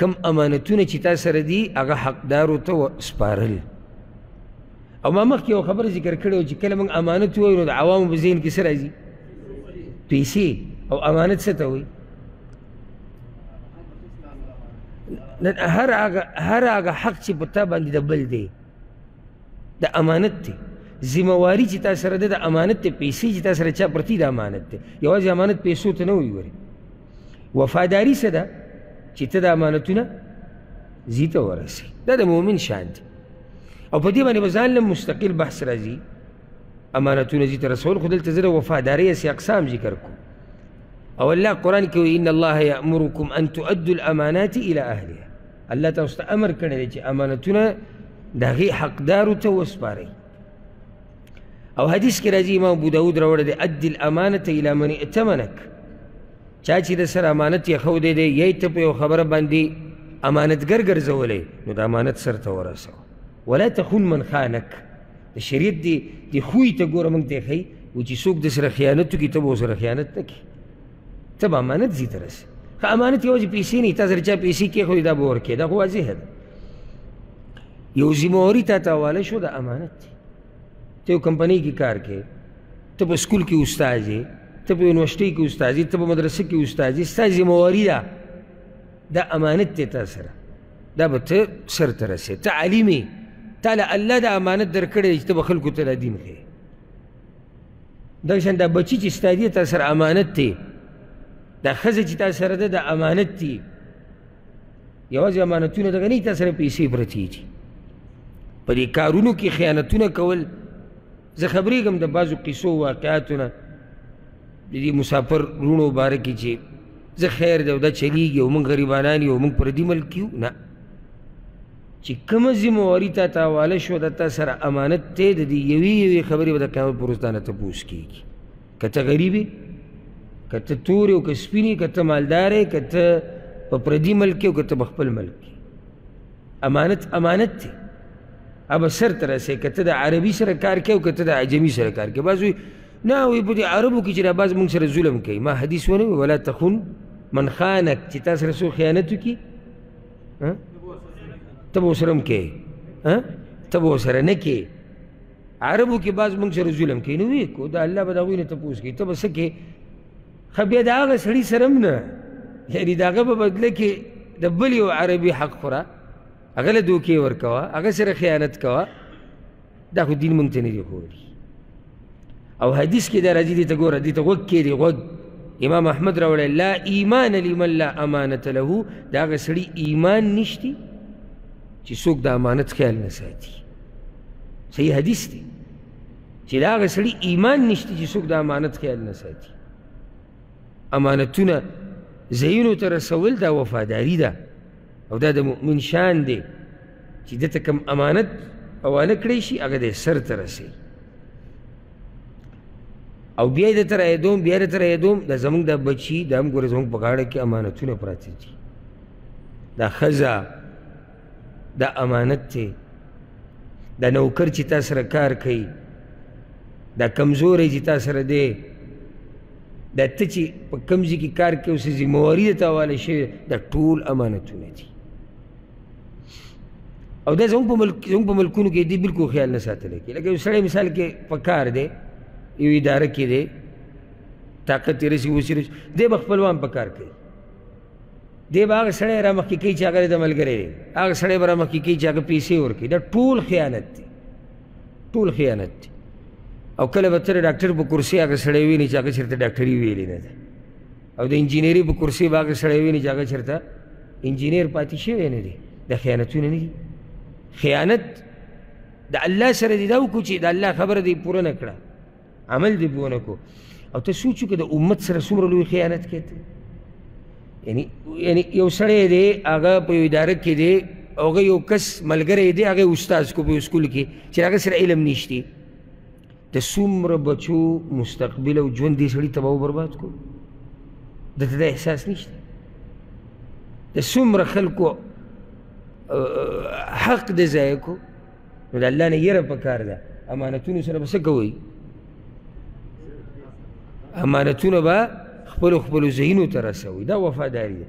کم امانتونه چې تا سره دي هغه حقدارو ته سپارل. او ما مخکې یو خبره ذکر کړې وه چې کله موږ امانت ووایو نو د عوامو په ذهن کې څه راځي؟ پیسې. او امانت څه ته وایي؟ هر هغه حق چې په تا باندې د بل دی د امانت دی. ذمهواري چې تا سره ده د امانت دی. پیسې چې تا سره چا پرتې د امانت دی. یوازې امانت پیسو ته نه وایي ورې. وفاداري څه ده؟ چې ته د امانتونه ځي ته ورسې. دا د مؤمن شان دی. او په دې باندې به ځان له مستقل بحث راځي، امانتونه ځي ته رسول. خو دلته زه د وفادارۍ هسې اقسام ذکر کوم. او الله قرآن کې وایي ان الله یأمرکم ان تؤدوا الامانات الى اهلها. الله تاسو ته امر کړی دی چې امانتونه د هغې حقدارو ته وسپارئ. او حدیث کې راځي، امام ابو داود راوړی دی، ادي الامانة الى من ائتمنک. چا چې د سره امانت یې ښودی دی، یا یې ته په یو خبره باندې امانتګر ګرځولی، نو د امانت سر ته ورسوه. ولا تخون من خانک. د شریعت دې خوی ته ګوره موږ ته یې ښیي و چې څوک د سره خیانت وکړي ته به ورسره خیانت نه کړې، ته به امانت ځي ته رسې. ښه امانت یوازې پیسې نه، تا سره چا پیسې کېښودې دا به ورکړې، دا خو واضحه ده. یو ذمهواري تا ته حواله شو، دا امانت دی. ته یو کمپنۍ کې کار کوې، ته په سکول کې استاد یې، ته په یونیورسټۍ کې استاد یې، ته په مدرسه کې استاد یې، ستا ذمهواري ده، دا امانت دی تا سره، دا به ته سر ته رسې. ته عالم یې، تا له الله دا امانت درکړی دی چې ته به خلکو ته دا دین ښیې. دغه شان دا بچي چې ستا دي تا سره امانت دی، دا ښځه چې تا سره ده دا امانت دی. یوازې امانتونه دغه نه، تا سره پیسې پرتې دي. په دې کارونو کې خیانتونه کول، زه خبرېږم د بعضو قصو واقعاتو نه د دې مسافر وروڼو باره کې چې زه خیر دی او دا چلیږي او موږ غریبانان یو او موږ پردي ملک یو. نه، چې کومه ذمهواري تا ته حواله شوه دا تا سره امانت دی، د دې یوې یوې خبرې به د قیامت پر ورځ تا نه تپوس کېږي. که ته غریب یې، که ته تور یې او که سپین یې، که ته مالدار یې، که ته په پردي ملک کې او که ته په خپل ملک کې، امانت امانت دی، هغه به سر ته رسوې. که ته د عربي سره کار کوې او که ته د عجمي سره کار کوې. بعض وایي نه، وایي په دې عربو کې چې دا بعض موږ سره ظلم کوي. ما حدیث ونه وایي ولا تخون من خانک، چې تا سره څوک خیانت وکړي ته به ورسره هم کوې، ته به ورسره نه کوې. عربو کې بعض موږ سره ظلم کوي، نو ویې کو دا الله به د هغوی نه تپوس کوي، ته به څه کوې؟ ښه بیا د هغه سړي سره هم نه، یعنې د هغه په بدله کې د بل یو عربي حق خوره، هغه له دوکې ورکوه، هغه سره خیانت کوه. دا خو دین موږ ته نه دی ښودلی. او حدیث کې دا راځي، دې ته ګوره، دې ته غوږ کښېږدي، غوږ. امام احمد راوړی، لا ایمان لمن لا امانة له. د هغه سړي ایمان نشتی چې څوک د امانت خیال نه ساتي. صحیح حدیث دی چې د هغه سړي ایمان نشتی چې څوک د امانت خیال نه ساتي. امانتونه ځایونو ته رسول دا وفاداري ده، او دا د مؤمن شان دی چې ده ته کوم امانت حواله کړی شي هغه دی سر ته رسوي. او بیا یې درته رایادوم، بیا درته رایادوم، دا زموږ دا بچي دا هم ګوره زموږ په غاړه کې امانتونه پراته دي. دا ښځه دا امانت دی، دا نوکر چې تا سره کار کوي، دا کمزوری چې تا سره دی، دا ته چې په کوم ځای کې کار کوې او څه ذمهواري درته حواله شوې، دا ټول امانتونه دي. او دا زموږ په ملکونو کې دې بالکل خیال نه ساتلی کېږي. لکه یو سړی مثال کې په کار دی، یو اداره کې دی، طاقت یې رسي وسي رسي، دی به خپلوان په کار کوي، دی به هغه سړی رامخکې کوي چې هغه د ملګری دی، هغه سړی به رامخکې کوي چې هغه پیسې ورکوي. دا ټول خیانت دی، ټول خیانت دی. او کله به ته د ډاکټر په کرسي هغه سړی وینې چې هغه چېرته ډاکټري ویلې نه ده، او د انجینري په کرسي به هغه سړی وینې چې هغه چېرته انجینر پاتې شوی نه دی. دا خیانتونه نه دي. خیانت د الله سره دې دا وکړو چې د الله خبره دې پوره نه کړه، عمل دې پوره نه کړو. او ته سوچ وکړه د امت سره څومره لوی خیانت کوې ته. یعنی یو سړی دی، هغه په یو اداره کې دی، هغه یو کس ملګری دی، هغه استاد کو په یو سکول کې چې هغه سره علم نشتی، د څومره بچو مستقبل او ژوند دې سړي تباه و برباد کړو. ده ته دا احساس نشته. د څومره خلکو حق دې ضایع کړو. نو د الله نه یره پکار ده. امانتونو سره به څه کوئ؟ امانتونه به خپلو خپلو ځایونو ته رسوئ. دا وفاداري ده.